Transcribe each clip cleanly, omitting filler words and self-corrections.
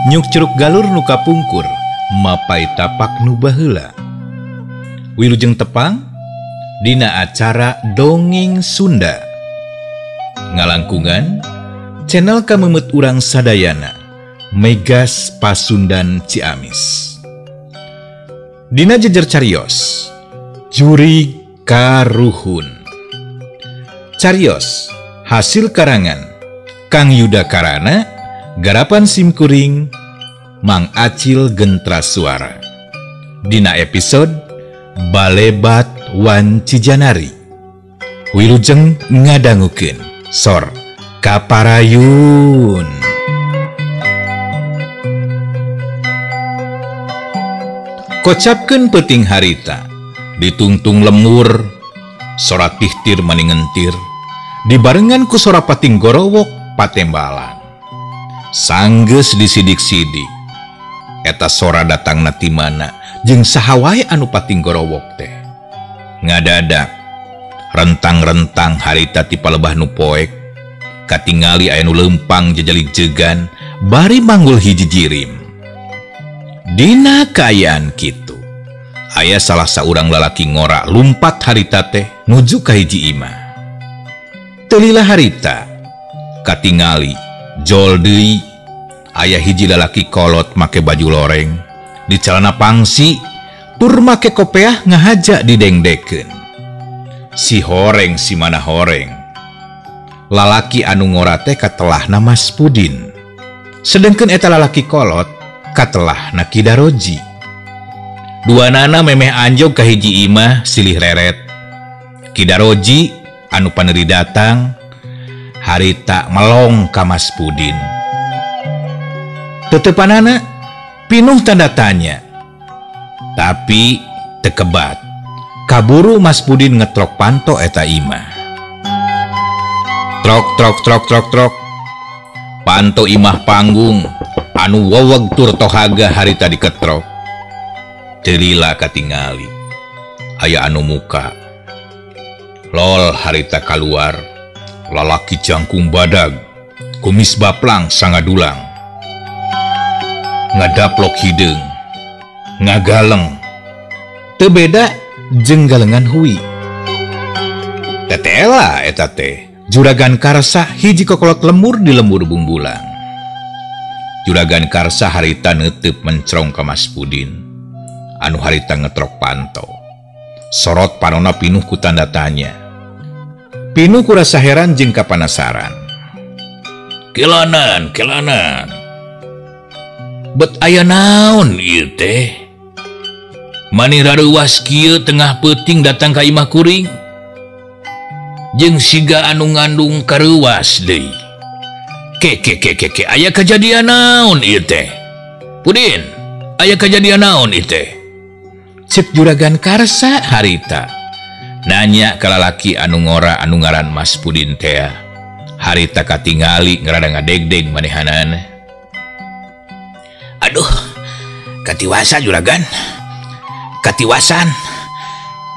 Nyuk Curug Galur nu kapungkur mapai tapak nu baheula. Wilujeng tepang dina acara Dongeng Sunda. Ngalangkungan channel kamemet urang sadayana Megas Pasundan Ciamis. Dina jejer carios Jurig Karuhun. Carios hasil karangan Kang Yuda Karana, garapan simkuring Mang Acil Gentra Suara. Dina episode Balebat Wanci Janari. Wilujeng ngadangukeun sor kaparayun. Kocapkeun peuting harita, ditungtung lemur, sora tihtir maningentir, dibarengan ku sora pating gorowok patembalan. Sanggeus disidik-sidik, eta sora datangna ti mana jeung saha wae anu pating gorowok teh. Ngadadak rentang-rentang harita ti palebah nu poek, katingali aya nu leumpang jejelig-jegan bari manggul hiji jirim. Dina kaayaan kitu, aya salah saurang lalaki ngora lumpat harita teh nuju ka hiji imah. Teu lila harita katingali jol deui aya hiji lalaki kolot make baju loreng, di calana pangsi tur make kopeah ngahaja didengdekeun. Si horeng si mana horeng. Lalaki anu ngora teh katelahna Mas Pudin. Sedengkeun eta lalaki kolot katelahna Ki Daroji. Duanana memeh anjog ka hiji imah silih reret. Ki Daroji anu paneuri datang harita melong ka Mas Pudin. Tetepanana pinuh tanda tanya. Tapi tekebat. Kaburu Mas Pudin ngetrok panto eta imah. Trok trok trok trok trok. Panto imah panggung anu weweg tur tohaga harita diketrok. Teu lila katingali aya anu muka. Lol harita kaluar, lalaki jangkung badag, kumis baplang sangadulang. Ngadaplok hideung, ngagaleng. Teu beda jeung galengan hui. Tetela eta teh Juragan Karsa hiji kokolot lemur di lembur bungbulang. Juragan Karsa harita neuteub mencrong ka Mas Pudin anu harita ngetrok panto. Sorot panona pinuh ku tanda tanya. Pinuh ku rasa heran jeung kapanasaran. Kelanan, kelanan. Bet aya naon ieu teh? Mani rareuwas kieu tengah peuting datang ka imah kuring. Jeung siga anu ngandung kareuwas deui. Ke ke ke ke ke aya kajadian naon ieu teh? Pudin, aya kajadian naon ieu teh? Cek Juragan Karsa harita. Nanya ka lalaki anu ngora anu ngaran Mas Pudin tea. Harita katingali ngerada ngadegdeg manehanana. Aduh, katiwasan juragan. Katiwasan.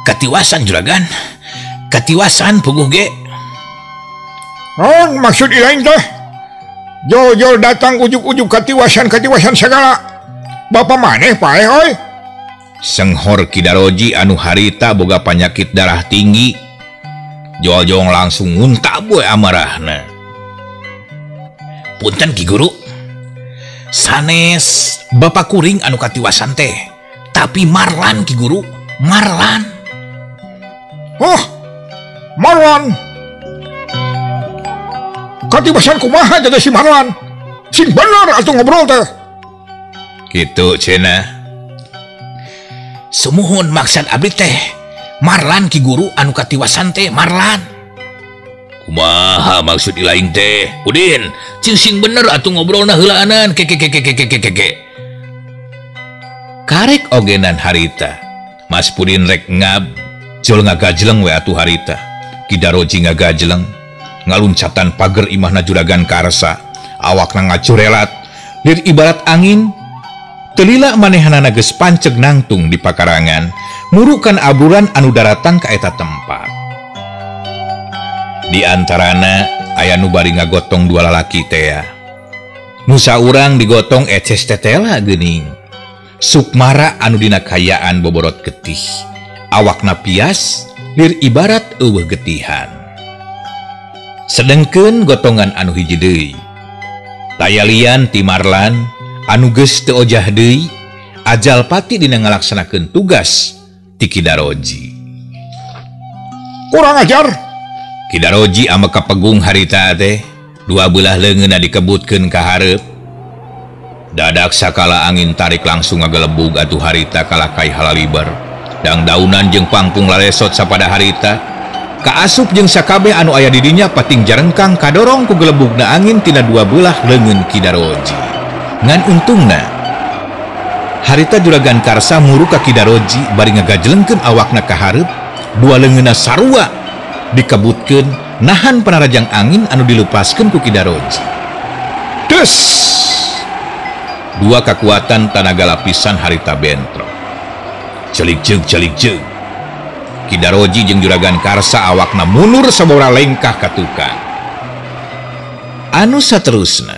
Katiwasan juragan. Katiwasan puguh ge. Naon maksud ilaing teh? Jol-jol datang ujug-ujug katiwasan-katiwasan segala. Bapak maneh paeh oi. Senghor Ki Daroji anu harita boga panyakit darah tinggi. Joljong langsung nguntak boe amarahna. Punten Ki Guru. Sanes bapak kuring anu katiwasan teh. Tapi Marlan Ki Guru, Marlan. Oh, Marlan. Katiwasan kumaha jadi si Marlan? Sing bener atuh ngobrol teh. Kitu cenah. Sumuhun maksad abdi teh Marlan Ki Guru anu katiwasan teh Marlan. Kumaha maksud ilaing teh? Udin, cing sing bener atuh ngobrolna heulaanan ke ke ke ke ke ke ke. Karek ogenan harita. Mas Pudin rek ngab, jol ngagajleng we atuh harita. Ki Daroji ngagajleng, ngaluncatan pager imahna Juragan Karsa, awakna ngacurelat, lir ibarat angin. Telila manehanana geus panceg nangtung di pakarangan, murukan aburan anu daratang ka eta tempat. Di antarana aya nu bari ngagotong dua lalaki tea. Nusa urang digotong eces tetela geuning. Sukmara anu dina kayaan boborot getih. Awakna pias lir ibarat eueuh getihan. Sedengkeun gotongan anu hiji deui. Tayalian ti Marlan anu geus teu ojah deui ajal pati dina ngalaksanakeun tugas ti Ki Daroji. Kurang ajar. Ki Daroji ame kapegung harita teh dua belah leungeunna dikebutkeun ka hareup. Dadak sakala angin tarik langsung ngagelebug atuh harita kalakai halaliber. Dangdaunan jeung pangpung lalesot sapada harita. Kaasup jeung sakabeh anu aya di dinya pating jarengkang kadorong ku gelebugna angin tina dua belah leungeun Ki Daroji. Ngan untungna harita Juragan Karsa muru ka Ki Daroji bari ngagajelengkeun awakna ka hareup, dua leungeunna sarua dikebutkeun nahan panarajang angin anu dilepaskeun ku Ki Daroji. Des! Dua kekuatan tanaga lapisan harita bentrok. Celik-ceuk celik-ceuk. Ki Daroji jeung Juragan Karsa awakna mundur sababaraha lengkah ka tukang. Anu saterusna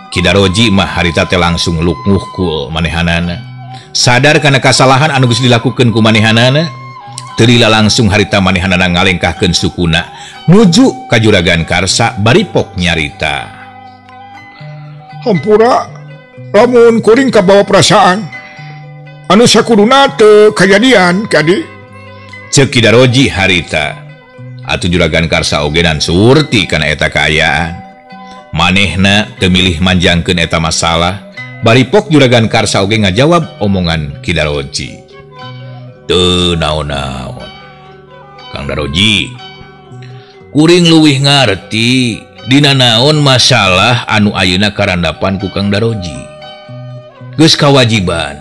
Ki Daroji mah harita teh langsung lukmuhkul manehanana. Sadar kana kasalahan anu geus dilakukeun ku manehanana, teu lila langsung harita manehanana ngalengkahkeun sukuna nuju ka Juragan Karsa baripok nyarita. Hampura lamun kuring kabawa perasaan anu sakuduna teu kajadian kadi. Ceuk Ki Daroji harita. Atuh Juragan Karsa ogenan surti kana eta kaayaan. Manehna teu milih manjangkeun eta masalah, baripok Juragan Karsa oge ngajawab omongan Ki Daroji. Teu naon-naon. Kang Daroji, kuring leuwih ngarti dina naon masalah anu ayeuna karandapan ku Kang Daroji. Geus kawajiban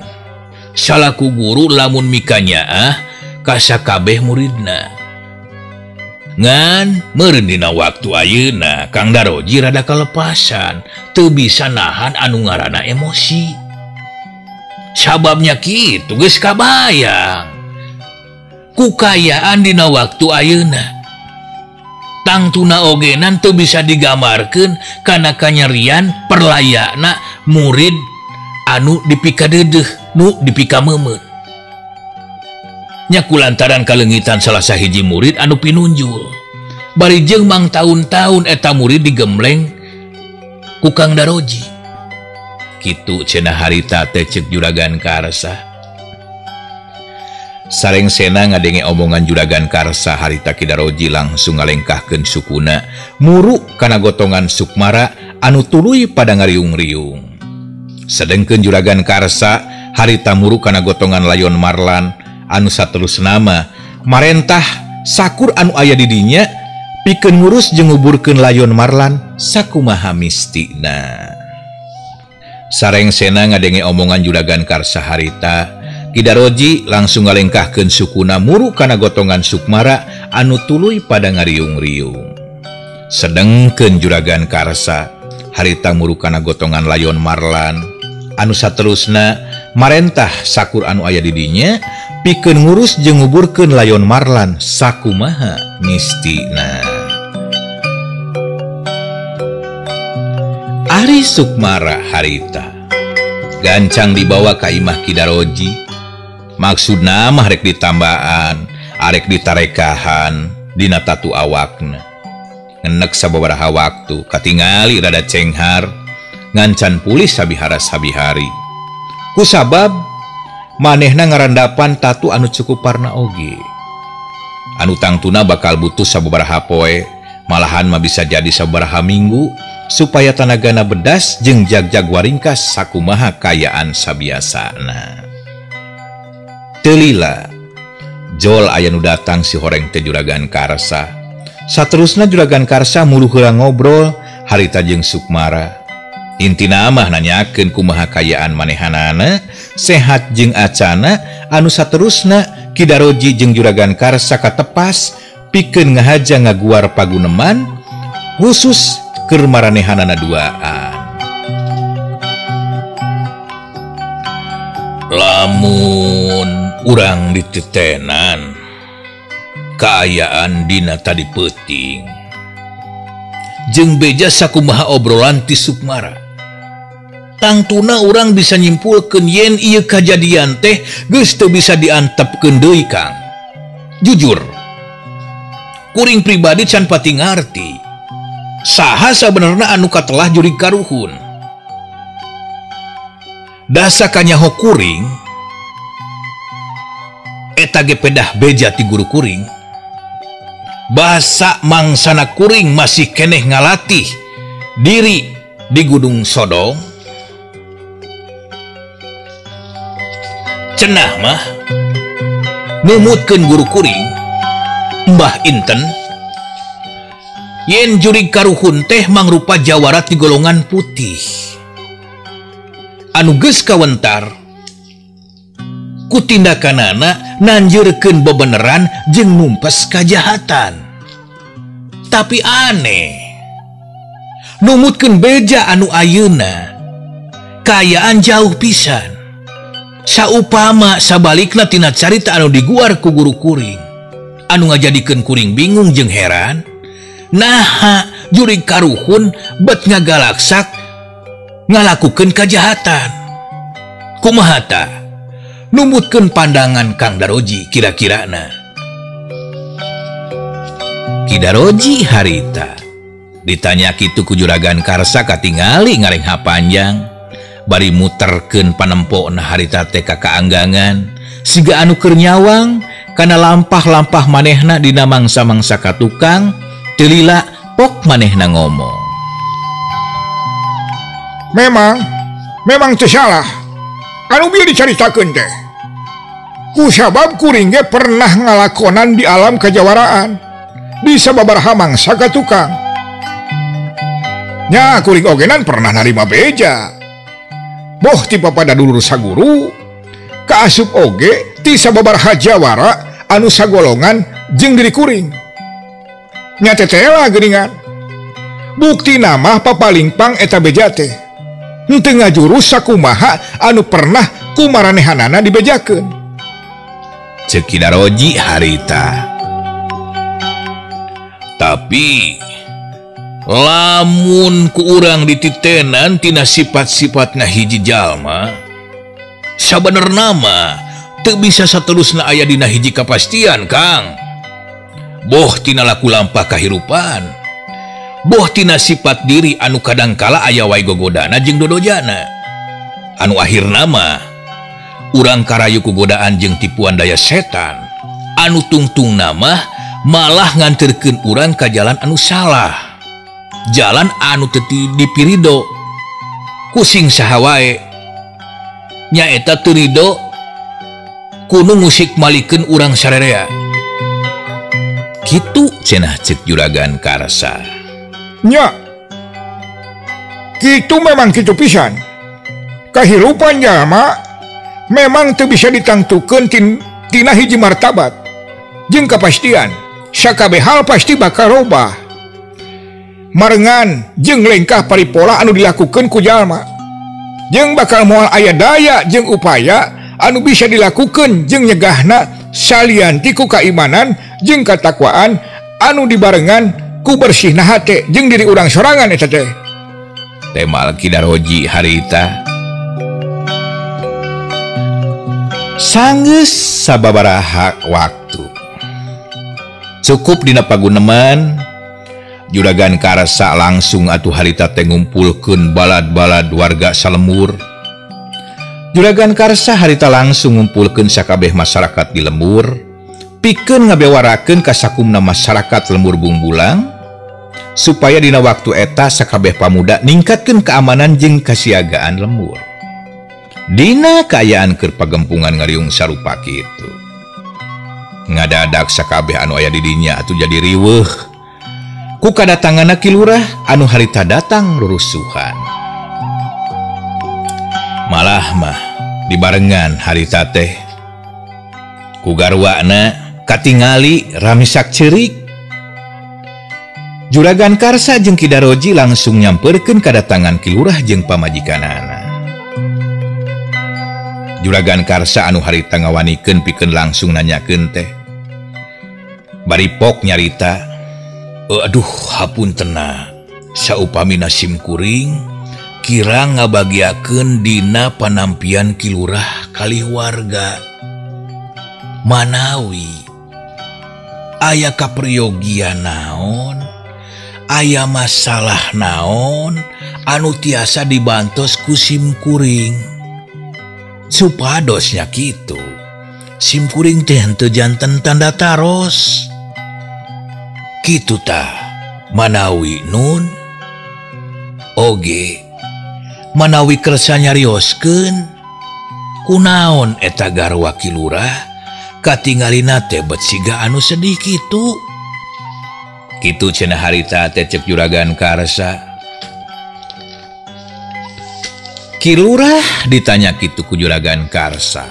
salaku guru lamun mikanyaah ka sakabeh muridna. Ngan meureun dina waktu ayeuna Kang Daroji rada kalepasan, teu bisa nahan anu ngaranna emosi. Sababnya kitu geus kabayang ku kayaan dina waktu ayeuna. Tangtuna ogenan teu bisa digambarkeun kana kanyerian perlayakna murid anu dipikadeudeuh nu dipikameumeuh. Nya kulantaran kalengitan salah sahiji murid anu pinunjul. Bari jeung mang taun-taun eta murid digembleng ku Kang Daroji. Kitu cenah harita teh ceuk Juragan Karsa. Sareng sena ngadenge omongan Juragan Karsa harita Ki Daroji langsung ngalengkahkeun sukuna muru kana gotongan Sukmara anu tuluy pada ngariung-riung. Sedengkeun Juragan Karsa harita muru kana gotongan Layon Marlan anu saterusna mah marentah sakur anu aya di dinya pikeun ngurus jeung nguburkeun Layon Marlan sakumaha mistina. Sareng sena ngadenge omongan Juragan Karsa harita Ki Daroji langsung ngalengkahkeun sukuna muru kana gotongan Sukmara anu tuluy pada ngariung-riung. Sedengkeun Juragan Karsa harita muru kana gotongan Layon Marlan anu saterusna marentah sakur anu aya di dinya pikeun ngurus jeung nguburkeun Layon Marlan sakumaha mistina. Ari Sukmara harita gancang dibawa ka imah Ki Daroji. Maksudna mah rek ditambaan, arek ditarekahan dina tatu awakna. Ngenek sababaraha waktu katingali rada cenghar ngancan pulih sabihara sabihari. Kusabab manehna ngarandapan tatu anu cukup parna oge. Anu tangtuna bakal butuh sababaraha poe, malahan mah bisa jadi sababaraha minggu supaya tanagana bedas jeung jagjag waringkas sakumaha kayaan sabiasana. Teu lila jol aya nu datang si horeng teh Juragan Karsa. Saterusna Juragan Karsa mulu heula ngobrol harita jeung Sukmara. Intina mah nanyakeun kumaha kayaan manehanana, sehat jeung acana, anu saterusna Ki Daroji jeung Juragan Karsa katepas pikeun ngahaja ngaguar paguneman khusus keur maranehanana duaan. Lamun urang dititenan kaayaan dina tadi peuting jeung beja sakumaha obrolan ti Sukmara. Tangtuna urang bisa nyimpulkeun yen ieu kajadian teh geus teu bisa diantepkeun deui Kang. Jujur, kuring pribadi can pati ngarti saha sabenerna anu katelah jurig karuhun. Dasa kanyaho kuring eta ge pedah beja ti guru kuring. Basa mangsana kuring masih keneh ngalatih diri di Gunung Sodong. Cenah mah numutkeun guru kuring Mbah Inten yen jurig karuhun teh mangrupa jawara ti golongan putih anu geus kawentar ku tindakanana nanjeurkeun bebeneran jeung numpes kajahatan. Tapi aneh, numutkeun beja anu ayeuna kaayaan jauh pisan. Saupama sabalikna tina carita anu diguar ku guru kuring anu ngajadikeun kuring bingung jeung heran. Naha jurig karuhun bet ngagalaksak ngalakukeun kajahatan. Kumaha tah? Numutkeun pandangan Kang Daroji kira-kirana. Ki Daroji harita ditanya kitu ku Juragan Karsa katingali ngarengha panjang bari muterkeun panempona harita teh ka kaanggangan siga anu keur nyawang kana lampah-lampah manehna dina mangsa-mangsa ka tukang teu lila pok manehna ngomong. Memang teu salah anu bieu dicaritakeun teh. Ku sabab kuring ge pernah ngalakonan di alam kajawaraan di sababaraha mangsa ka tukang. Nya kuring ogenan pernah narima beja. Boh ti papada dulur saguru kaasup oge ti sababaraha jawara anu sagolongan jeung diri kuring. Nya tetela geuningan. Bukti nama papalingpang eta beja teh. Henteu ngajurus sakumaha anu pernah kumaranehanana dibejakeun. Ceuk Ki Daroji harita. Tapi lamun ku urang dititenan tina sifat-sifatna hiji jalma, sabenerna mah teu bisa saterusna aya dina hiji kapastian Kang. Boh tina laku lampah kahirupan, boh tina sifat diri anu kadangkala aya wae gogodana jeung dodojana. Anu akhirna mah urang karayu ku godaan jeung tipuan daya setan anu tungtungna mah malah nganterkeun urang ka jalan anu salah. Jalan anu teu dipirido kusing saha wae nyaeta teu rido kudu musik malikeun urang sarerea. Kitu cenah ceuk Juragan Karsa. Nya kitu memang kitu pisan. Kahirupan jalma memang teu bisa ditangtukeun tina hiji martabat jeung kapastian. Sakabeh hal pasti bakal robah. Marengan jeung lengkah paripola anu dilakukeun ku jalma. Jeung bakal moal aya daya jeung upaya anu bisa dilakukeun jeung nyegahna salian ti ku kaimanan jeung katakwaan anu dibarengan ku bersihna hate jeung diri urang sorangan eta teh. Temal Ki Daroji harita. Sanggeus sababaraha waktu. Cukup dina paguneman Juragan Karsa langsung atuh harita teh ngumpulkeun balad-balad warga salembur. Juragan Karsa harita langsung ngumpulkeun sakabeh masyarakat di lembur, pikeun ngabewarakeun ka sakumna masyarakat lembur Bungbulang supaya dina waktu eta sakabeh pamuda ningkatkeun keamanan jeung kasiagaan lembur. Dina kaayaan keur pagempungan ngariung sarupa kitu. Ngadadak sakabeh anu aya di dinya atuh jadi riweuh. Ku kadatanganna Ki Lurah anu harita datang rurusuhan. Malah mah dibarengan harita teh ku garwana katingali ramisak ceurik. Juragan Karsa jeung Ki Daroji langsung nyamperkeun kadatangan Ki Lurah jeung pamajikanana. Juragan Karsa anu harita ngawanikeun pikeun langsung nanyakeun teh. Bari pok nyarita, aduh hapuntena saupami nasim kuring Kirang ngabagiakeun dina panampian Ki Lurah kalih warga. Manawi aya kaperyogian naon, aya masalah naon anu tiasa dibantos ku simkuring. Supados nya kitu. Simkuring teh henteu janten tanda taros. Kitu tah manawi nun oge manawi kersa nyarioskeun kunaon eta garwa Ki Lurah katingalina teh bet siga anu sedih kitu. Kitu cenah harita teh cek Juragan Karsa. Ki Lurah ditanya kitu ku Juragan Karsa.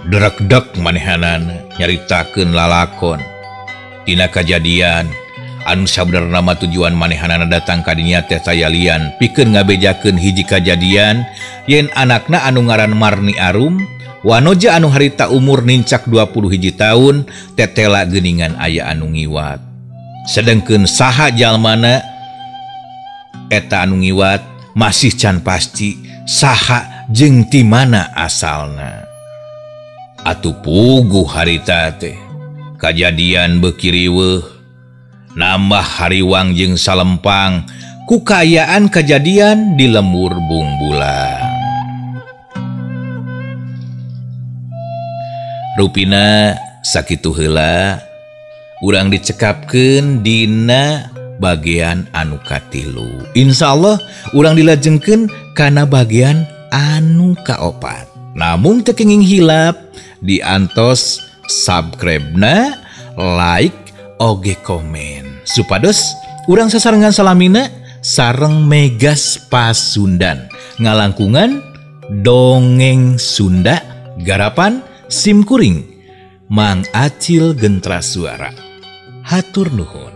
Drekdek manehanana nyaritakeun lalakon dina kajadian anu sabenerna mah tujuan manehanana datang ka dinya teh tayalian pikeun ngabejakeun hiji kajadian yen anakna anu ngaran Marni Arum wanoja anu harita umur nincak 21 tahun tetela geuningan aya anu ngiwat. Sedengkeun saha jalmana eta anu ngiwat masih can pasti saha jeung ti mana asalna. Atuh puguh harita teh kajadian beuki riweuh nambah hariwang jeung salempang ku kaayaan kajadian di lembur Bungbulang. Rupina sakitu heula urang dicekapkeun dina bagian anu katilu. Insyaallah urang dilajengkeun kana bagian anu kaopat. Namun teu kenging hilap diantos subscribe-na, like, oge komen. Supados urang sasarengan salamina sareng Megas Pasundan ngalangkungan dongeng Sunda garapan simkuring Mang Acil Gentra Suara. Hatur nuhun.